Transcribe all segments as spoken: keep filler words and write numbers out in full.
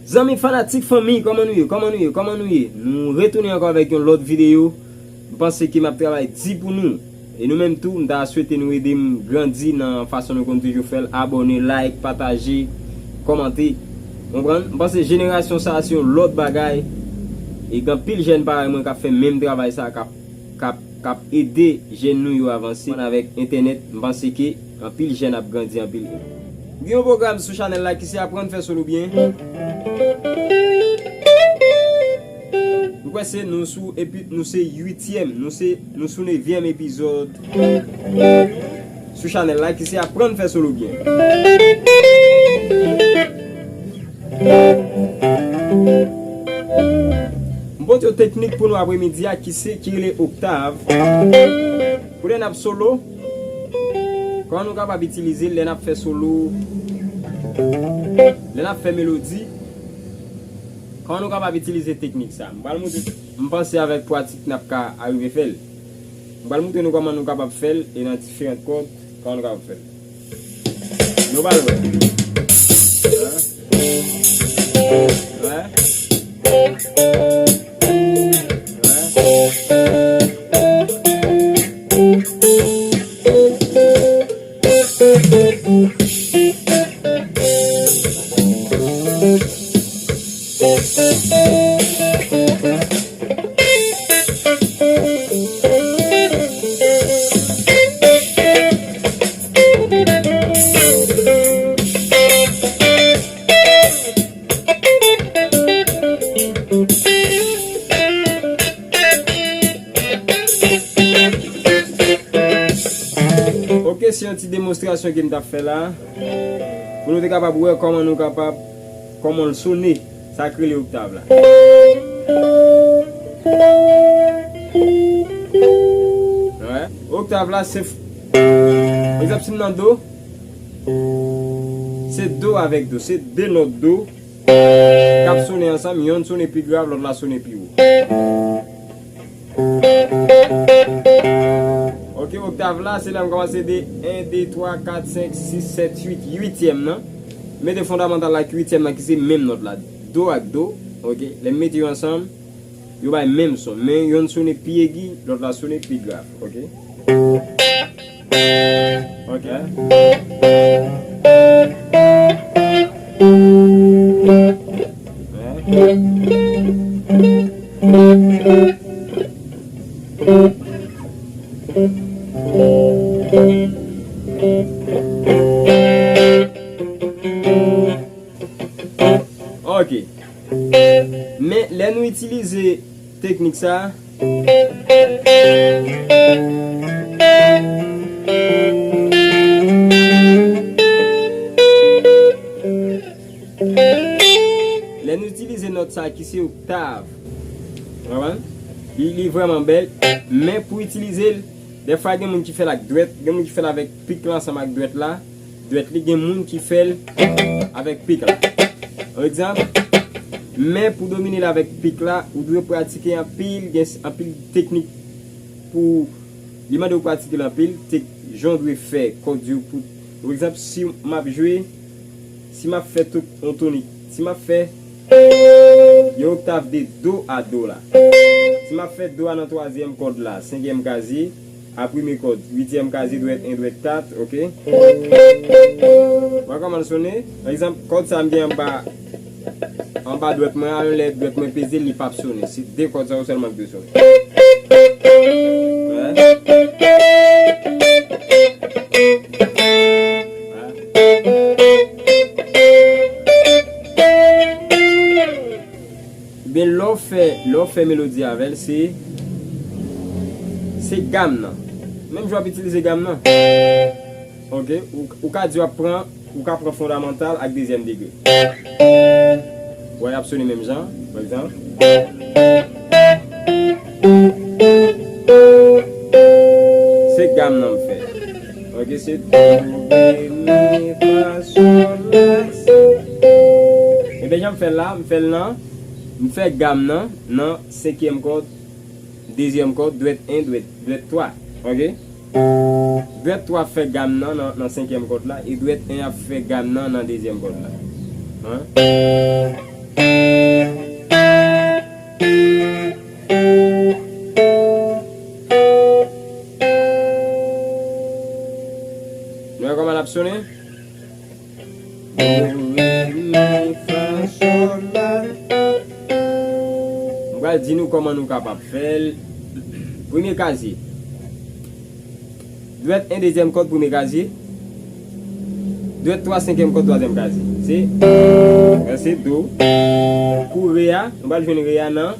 Zanmi fanatik fanmi, kòman nou ye? Kòman nou ye? Kòman nou ye? Nou retounen ankò avèk yon lòt videyo. M panse ke m ap travay di pou nou. E nou menm tou, m ta swete nou ede m grandi nan fason nou konn toujou fè l. Abòne, like, pataje, kòmante. Konprann? M panse jenerasyon sa a se yon lòt bagay. E gen anpil jèn parèy mwen k ap fè menm travay sa a, k ap k ap, k ap ede jèn nou yo avanse. Avèk entènèt, m panse ke anpil jèn ap grandi anpil. Gen yon pwogram sou chanèl la ki se Aprann Fè Solo Byen. M kwè se nou sou epi, nou se uityèm, nou se, nou sou nevyèm epizòd sou chanèl la ki se Aprann Fè Solo Byen. M pote yon teknik pou nou apremidi a ki se, ki rele oktav. Pou lè n ap solo, kòman nou kapab itilize l lè n ap fè solo, lè n ap fè melodi, kòman nou kapab itilize teknik sa? M pral montre, m panse avèk pratik n ap ka arive fè l. M pral montre nou kòman nou kapab fè l e nan diferan kòd, kòman nou kapab fè l. Nou pral wè. Hein? Hein? Ok, se yon ti demonstrasyon ke m t ap fè la. Pou nou te kapab wè kòman nou kapab, kòman l sone, sa k rele oktav la. Wè, oktav la se, egzanp, si m nan do, se do avèk do, se de nòt do k ap sone ansanm, yonn sone pi grav, lòt la sone pi wo. Ok, oktav la, se la m kòmanse de en, de, twa, kat, senk, sis, sèt, uit, uityèm nan. Mete fondamantal la ak uityèm nan ki se menm nòt la. Do ak do, ok. Lè m mete yo ansanm, yo bay menm son, men yonn sone pi egi, lòt la sone pi grav, ok. Ok. Ok. Men lè nou itilize teknik sa a, lè nou itilize nòt sa a ki se oktav, w konprann? Li, li vrèman bèl, men pou itilize l, dèfwa gen moun ki fè l ak dwèt, gen moun ki fè l avèk pik la ansanm ak dwèt la, dwèt li, gen moun ki fè l avèk pik la. Yon egzanp, men pou domine l avèk pik la, ou dwe pratike anpil, gen s-, anpil teknik pou li mande w pratike l anpil, tek-, jan w dwe fè kòd yo pou, pa egzanp, si m ap jwe, si m ap fè tout yon tonik, si m ap fè yon oktav de do a do la, si m ap fè do a nan twazyèm kòd la, senkyèm kazye, a premye kòd, uityèm kazye, dwèt en, dwèt kat, ok. Wè kòman l sone? Pa egzanp, kòd sa m gen anba, anba dwèt mwen a, yon lè dwèt mwen peze l, li p ap sone. Se de kòd sa yo sèlman ki dwe sone. Wè. Wè. Ebyen, lè w fè, lè w fè melodi avè l, se, se gam nan. Menm jan w ap itilize gam nan. Ok, ou, ou ka di w ap pran, ou ka pran fondamantal ak dezyèm degre. Wè, y ap sone menm jan, pa egzanp. Se gam nan m fè. Ok, se do, re, mi, fa, sòl, la, si. Ebyen, jan m fè l la, m fè l nan, m fè gam nan, nan senkyèm kòd, dezyèm kòd, dwèt en, dwèt, dwèt twa. Ok? Dwèt twa ap fè gam nan, nan, nan senkyèm kòd la, e dwèt en ap fè gam nan, nan dezyèm kòd la. Hein? Sonnen. Do, re, mi, fa, sòl, la. M pral di nou kòman nou kapab fè l. Premye kazye. Dwèt en, dezyèm kòd, premye kazye. Dwèt twa, senkyèm kòd, twazyèm kazye. Se, se do. Pou re a, nou pral jwenn re a nan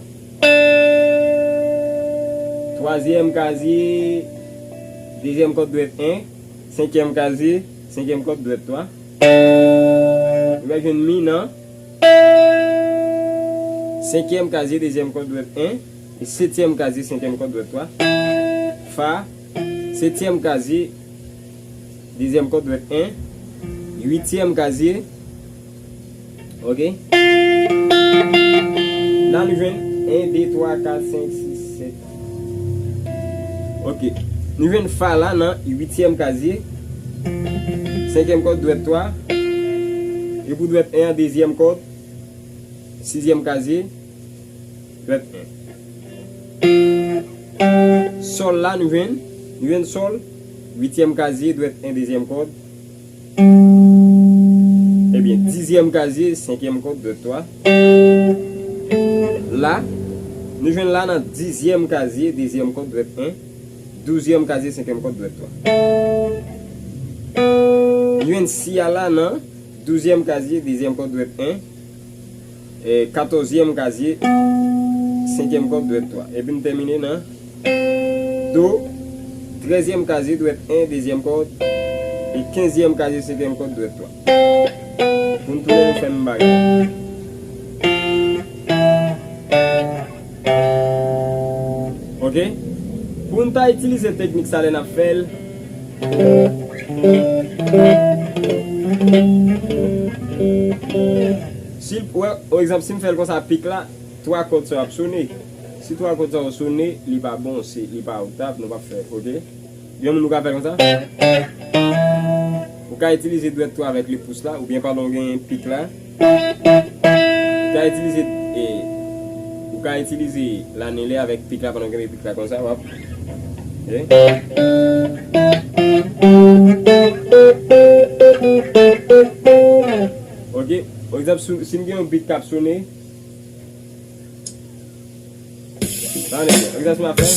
twazyèm kazye, dezyèm kòd, dwèt en. Senkyèm kazye, senkyèm kòd, dwèt twa. Nou va jwenn mi nan senkyèm kazye, dezyèm kòd, dwèt en. E setyèm kazye, senkyèm kòd, dwèt twa. Fa, setyèm kazye, dezyèm kòd, dwèt en. Uityèm kazye, Ok. La nou jwenn en, de, twa, kat, senk, sis, sèt. Ok. Nou jwenn fa la nan uityèm kazye. Senkyèm kòd, dwèt twa. E pou dwèt en an, dezyèm kòd. Sizyèm kazye. Dwèt en. Sòl la nou jwenn, nou jwenn sòl, uityèm kazye, dwèt en, dezyèm kòd. Ebyen, dizyèm kazye, senkyèm kòd, dwèt twa. La, nou jwenn la nan dizyèm kazye, dezyèm kòd, dwèt en, douzyèm kazye, senkyèm kòd, dwèt twa. Nou jwenn si a la nan douzyèm kazye, dezyèm kòd, dwèt en, e, katòzyèm kazye, senkyèm kòd, dwèt twa. Epi n tèmine nan do, trèzyèm kazye, dwèt en, dezyèm kòd, e kenzyèm kazye, senkyèm kòd, dwèt twa. Pou n tounen, nou fè menm bagay. Ok? Pou n ta itilize teknik sa lè n ap fè l, si, wè, pa egzanp, si m fè l konsa, pik la, twa kòd sa yo ap sone. Si twa kòd sa yo sone, li pa bon, se, li pa oktav, nou p ap fè, ok? Gen moun ou ka fè l konsa. Ou ka itilize dwèt twa avèk lepous la, oubyen pandan w gen pik la. Ou ka itilize, e, ou ka itilize lanelè avèk pik la pandan w gen pik la konsa, w ap. E. Ok, pa egzanp, si, si m gen yon bit k ap sone, Tande, egzanp m ap fè.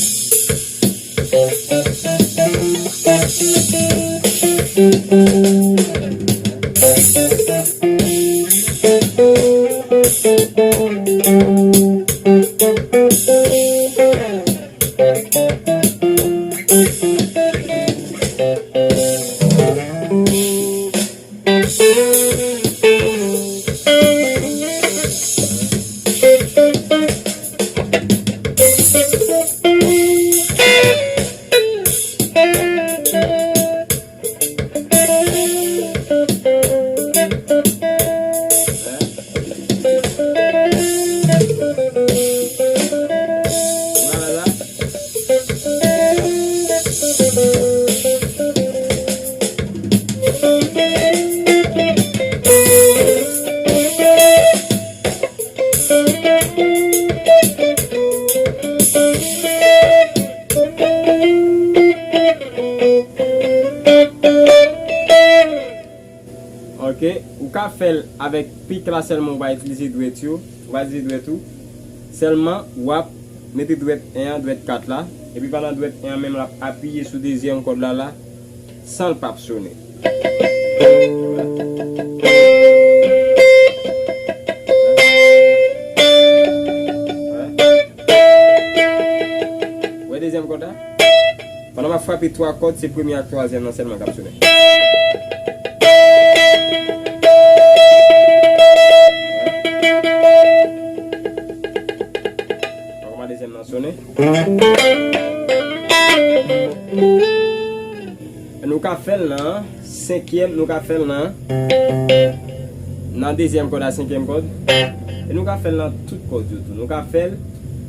Ok, ou ka fè l avèk pik la sèlman, ou pa itilize dwèt yo, ou pa itilize dwèt ou. Sèlman, w ap mete dwèt en an, dwèt kat la, epi pandan dwèt en an menm l ap apiye sou dezyèm kòd la, la, san l p ap sone. Wè dezyèm kòd la? Pandan m ap frape twa kòd, se premye ak twazyèm nan sèlman k ap sone. Kòman dezyèm nan sone? Nou ka fè l nan senkyèm, nou ka fè l nan, nan dezyèm kòd a senkyèm kòd. E nou ka fè l nan tout kòd yo tou. Nou ka fè l,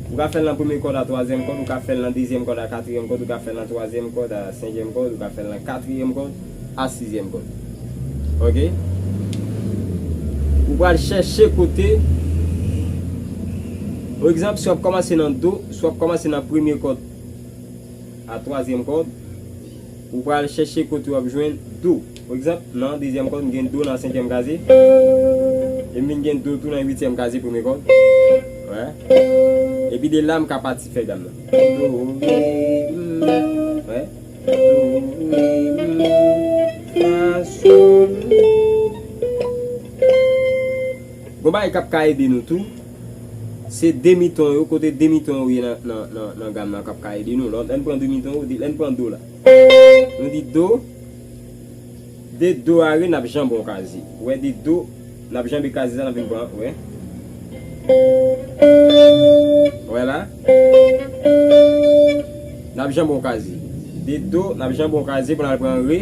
ou ka fè l nan premye kòd a twazyèm kòd, ou ka fè l nan dezyèm kòd a katriyèm kòd, ou ka fè l nan twazyèm kòd a senkyèm kòd, ou ka fè l nan katriyèm kòd a sizyèm kòd. Ok? Ou pral chèche kote, pa egzanp, si w ap kòmanse nan do, si w ap kòmanse nan premye kòd a twazyèm kòd, ou pral chèche kote w ap jwenn do. Pa egzanp, nan dezyèm kòd, m gen do nan senkyèm kazye. E m vin gen do tou nan uityèm kazye, premye kòd. Wè. Epi de la, m ka pati fè gam nan. Do, re, mi. Wè. Do, re, mi, fa, sol. Gon bagay k ap ka ede nou tou, se demi ton yo, kote demi ton yo ye nan, nan, nan, nan gam nan k ap ka ede nou. Lè, lè n pran demi ton yo, lè n pran do la. Nou di do, de do a re, n ap janbe yon kazye. Ou wè, de do, n ap janbe kazye sa, n ap vin pran, wè. Wè la. N ap janbe yon kazye. De do, n ap janbe yon kazye pou n al pran re.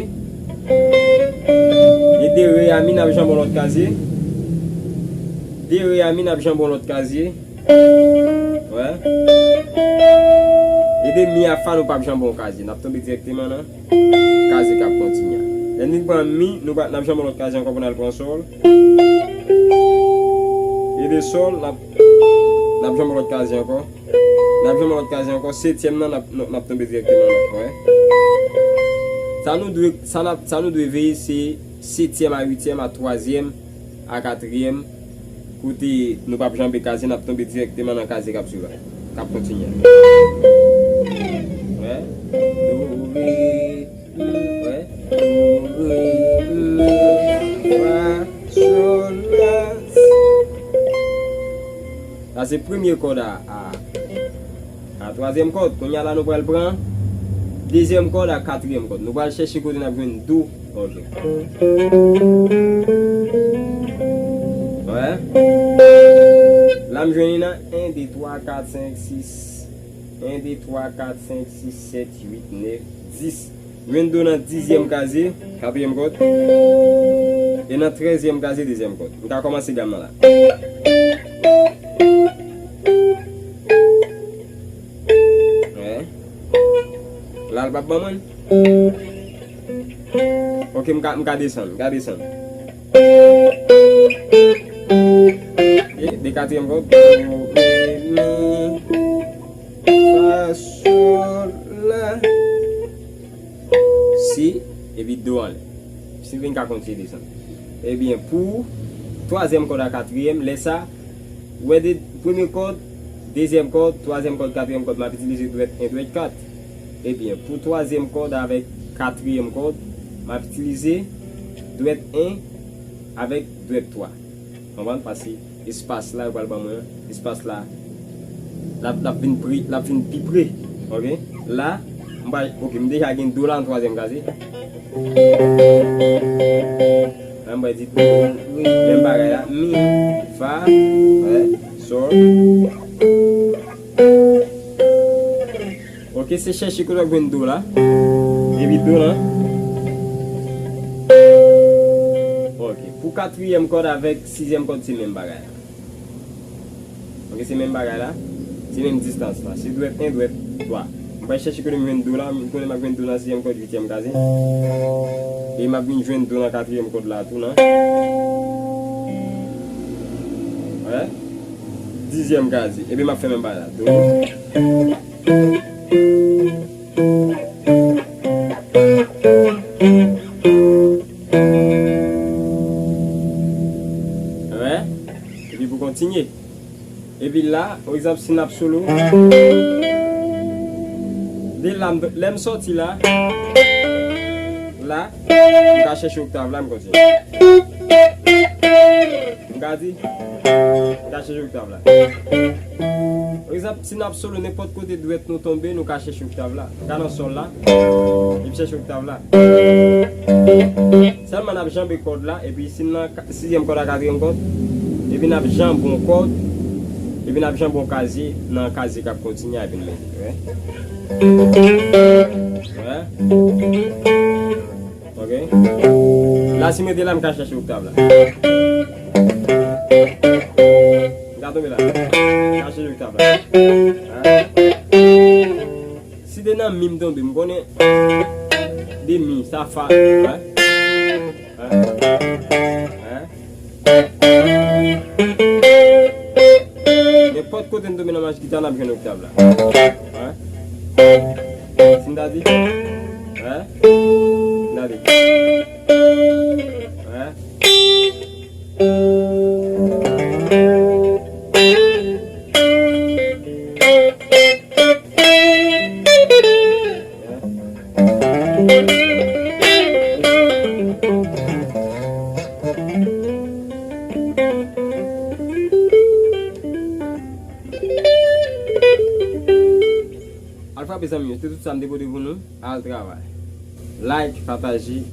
E de re a mi, n ap janbe yon lòt kazye. De re a mi, n ap janbe yon lòt kazye. Wè. E de mi a fa, nou p ap janbe yon kazye. N ap tonbe dirèkteman nan kazye k ap kontinye a. Lè n vin pran mi, nou pa, n ap janbe yon lòt kazye ankò pou n al pran sòl. E de sòl, n ap, n ap janbe yon lòt kazye ankò. N ap janbe yon lòt kazye ankò. Setyèm nan, n ap, n ap tonbe dirèkteman nan. Wè. Sa nou dwe, sa n ap, sa nou dwe veye, se setyèm a uityèm a twazyèm a katriyèm, kote nou p ap janbe kazye, n ap tonbe dirèkteman nan kazye k ap swiv la, k ap kontinye. Wè. Do, re, mi, wè. Do, re, mi, fa, sol, la, si. Sa se premye kòd a, a, a twazyèm kòd. Kounye a la, nou pral pran dezyèm kòd a katriyèm kòd. Nou pral chèche kote n ap jwenn do. Ok. Wè. La, m jwenn li nan en, de, twa, kat, senk, sis. En, de, twa, kat, senk, sis, sèt, uit, nèf, dis. Jwenn do nan dizyèm kazye, katriyèm kòd. E nan trèzyèm kazye, dezyèm kòd. M ka kòmanse gam nan la. Wè. La, l p ap ban mwen. Ok, m ka, m ka desann, m ka desann. E, de katriyèm kòd. Do, re, mi, fa, sol, la, si, epi do anlè. Si n ka kontinye desann. Ebyen, pou twazyèm kòd a katriyèm, lè sa, ou wè de, premye kòd, dezyèm kòd, twazyèm kòd, katriyèm kòd, m ap itilize dwèt en, dwèt kat. Ebyen, pou twazyèm kòd avèk katriyèm kòd, m ap itilize dwèt en avèk dwèt twa. Konprann? Paske espas la, yo pral ban mwen an, espas la, l ap, l ap vin pri, l ap vin pi pre. Ok? La, m pral, ok, m deja gen do la nan twazyèm kazye. La, m pral di do, re, menm bagay la, mi, fa, wè, sòl. Ok, se chèche kote w ap jwenn do la. Epi do la. Ok, pou katriyèm kòd avèk sizyèm kòd, se menm bagay la. Ok, se menm bagay la. Se menm distans la. Se dwèt en, dwèt twa. M pral chèche kote m jwenn do la. M konnen m ap jwenn do nan sizyèm kòd, uityèm kazye. E m ap vin jwenn do nan katriyèm kòd la tou, nan. Wè. Dizyèm kazye. Epi m ap fè menm bagay la. Do. Wè. Epi pou kontinye. Epi la, pa egzanp, si n ap solo. De la, m, lè m sòti la, la, m ka chèche oktav la, m kontinye. M ka di, m ka chèche oktav la. Pa egzanp, si n ap solo, nenpòt kote dwèt nou tonbe, nou ka chèche oktav la. M ka nan sòl la, epi chèche oktav la. Sèlman n ap janbe kòd la, epi si n nan ka-, sizyèm kòd a katriyèm kòd, epi n ap janbe yon kòd, epi n ap janbe yon kazye, nan kazye k ap kontinye a, epi n mete, wè. Wè. Ok. La, si m rete la, m ka chèche oktav la. M ka tonbe la. M ka chèche oktav la. Hein? Si te nan mi m tonbe, m konnen de mi, sa fa. Hein? Hein? Hein? Nenpòt kote n tonbe nan manch gita, n ap jwenn oktav la. Hein? Si n ta di? Hein? Si n ta di? Mezanmi yo, se tout sa m te pote pou nou. Al travay. Like, pataje,